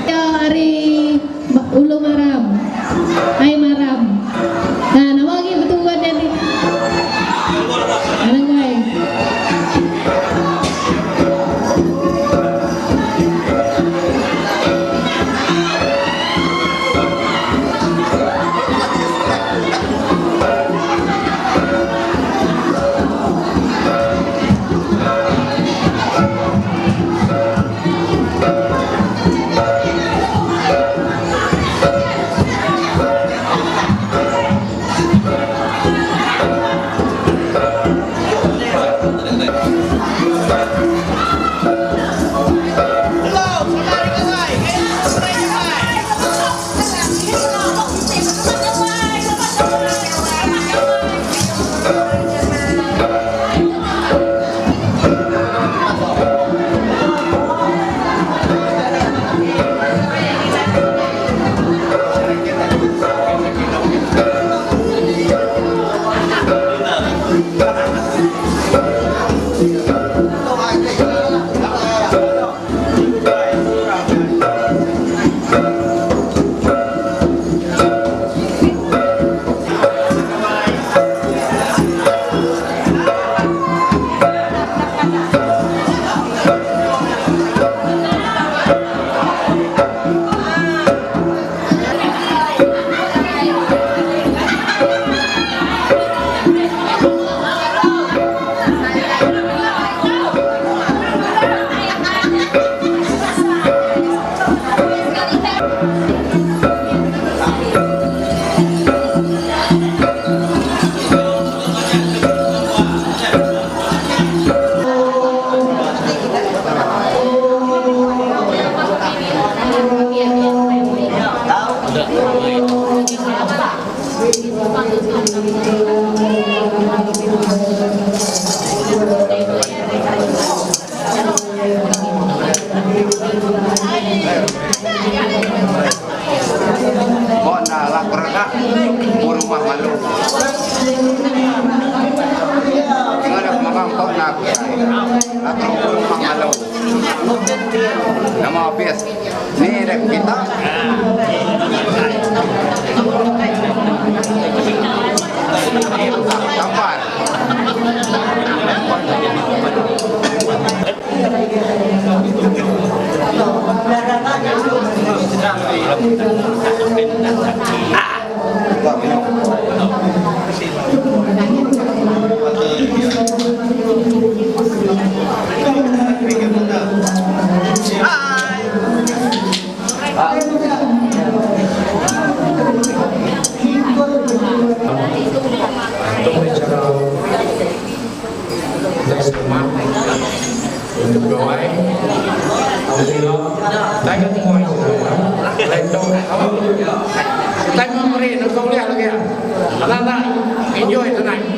Iya ari Ulu Maram. Ai Maram. Nah, nama agi betuan dia ni? Anang guai.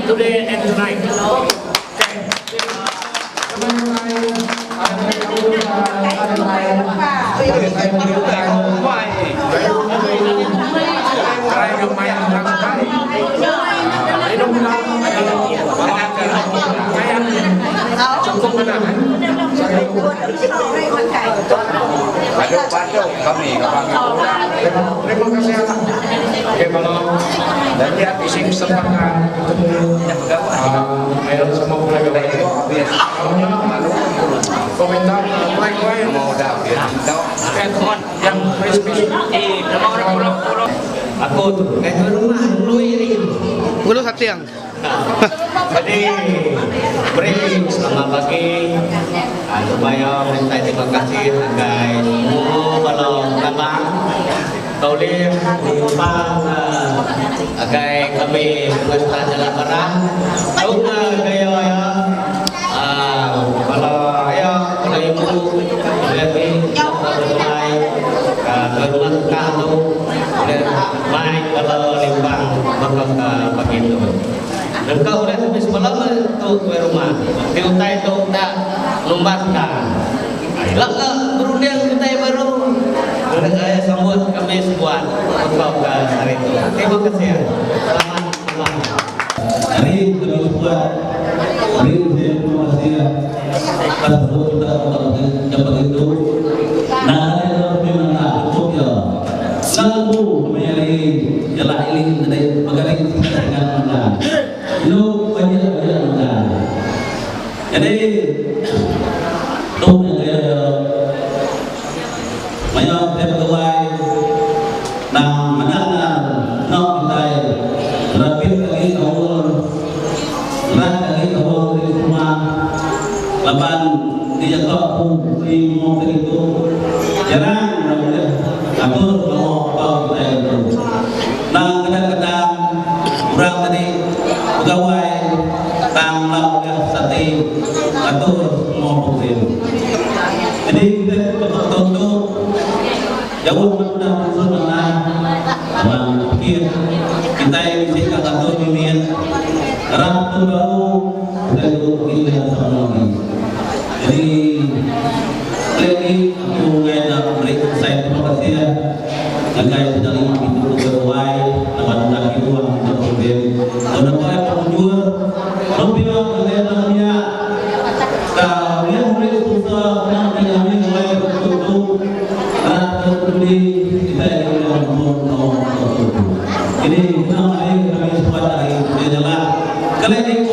today and tonight. Okay. Terima kasih Okay, kalau bising sepakat ketemu ayo semua mulai komentar mulai yang Aku tu kat rumah lui ni. Gulu satiang. Jadi beri selamat pagi supaya minta terima kasih guys semua kalau abang Toleh numpang agai kami Pesta Jalan Barang. Tahu ke gaya ya? Kalau ayah, kalau ibu, boleh boleh ke rumah suka tu, boleh baik kalau limbang bakal ke pagi tu. Dan kau udah sampai semalam tu ke rumah. Di utai tu tak lumbat kan. Lak ke berunding utai baru. Saya sambut kami sebuat untuk ke hari itu. Terima kasih. Selamat malam. Hari kami sebuat hari informasi tersebut kita dapat itu. Nah, ada memang tak cukup ya. Lalu menjadi jalan ini dari pegawai dengan anda. Lu banyak banyak anda. Jadi tu yang dia banyak saya pegawai nang mana nak kita rapit lagi awal rat lagi awal di rumah laban dia kau aku di mau itu jarang boleh aku mau kau kita itu nang kadang-kadang orang tadi pegawai tang lau dia sate atur mau program jadi kita betul-betul jauh mudah unsur mana abang pikir kita yang bisa kata mimin rat pun baru kita itu pergi dengan sama lagi jadi lagi aku nak beri saya terima kasih ya Langkai sudah lima pintu pegawai lawan lagi uang untuk program dan apa yang penjur Rupiah kalian dia kalian boleh susah nak kami mulai betul-betul rat peduli kita yang mau ini nama ini kami semua dari adalah kalian ini